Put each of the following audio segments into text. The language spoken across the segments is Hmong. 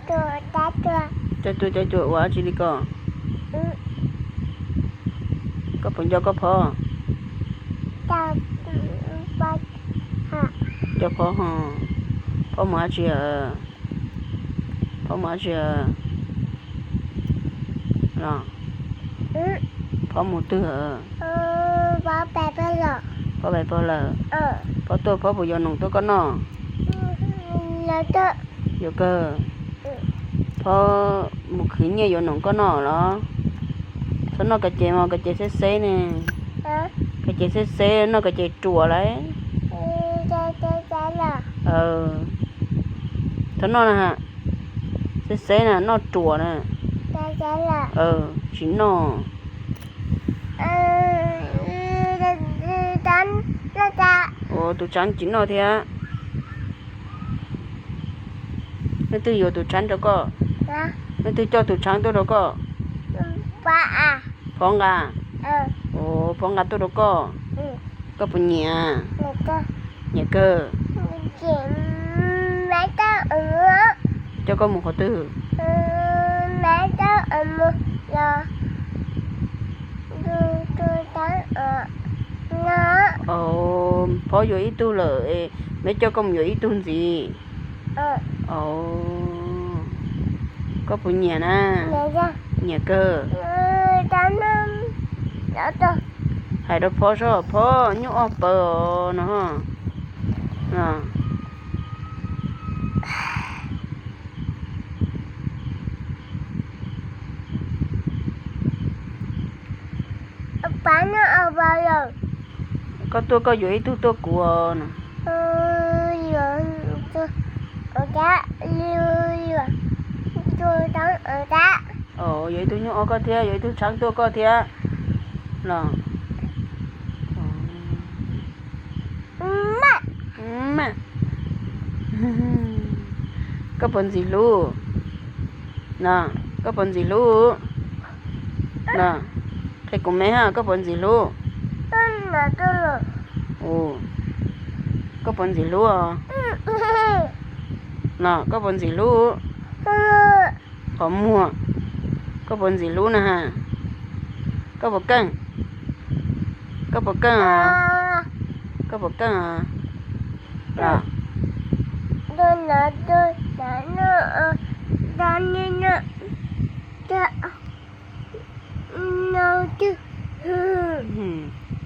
Coj tuaj coj cuam ua dab tsi li koj? Koj puas nco koj Phob? Nco Phob ho. Phob mus dab tsi? Phob mus dab tsi los? Phob mus twg? Phob pais pog lawm. Phob tuaj Phob puas yuav noom tuaj koj noj? Yuav kawg. Phob mus khwv nyiaj yuav noom koj noj los? Txhob noj kas ces mog, kas ces xeb xeb ne. Kas ces xeb xeb, noj kas ces ruam lawm. Txhob noj na, xeb xeb na, noj ruam na. Tsis noj. Tus tshav tsis noj thiab. Leej twg yuav tus tshav rau koj? Leej twg coj tus tshav tuaj rau koj? Phob nqa. Phob nqa tuaj rau koj. Koj puas nyiam? Nyiam kawg. Coj koj mus qhov twg? Phob yuav ib tug lawm, meb coj koj mus yuav ib tug ntxiv. Koj puas nyiam na? Nyiam kawg. Hais rau Phob seb, Phob, nyuj ob pawg no. Koj tuaj koj yuav ib tug tuaj kuv no. Yuav ib tug nyuj ob koj thiab, yuav ib tug tshav tuaj koj thiab los? Koj puas ntxim hlub? Koj puas ntxim hlub? Qhia kuv me hab, koj puas ntxim hlub? Koj puas ntxim hlub? Los koj puas ntxim hlub? Qhov muag, koj puas ntxim hlub na has? Koj puas keej? Koj puas keej? Koj puas keej?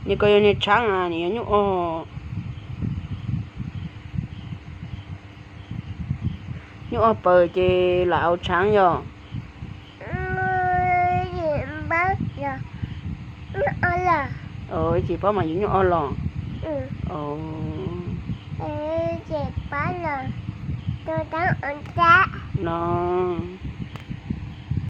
Nws koj yog niag tshav, nws yog nyuj ob. Nyuj ob pawg ces lam ua tshav yog? Ces Phob mas yuav nyuj ob los? No.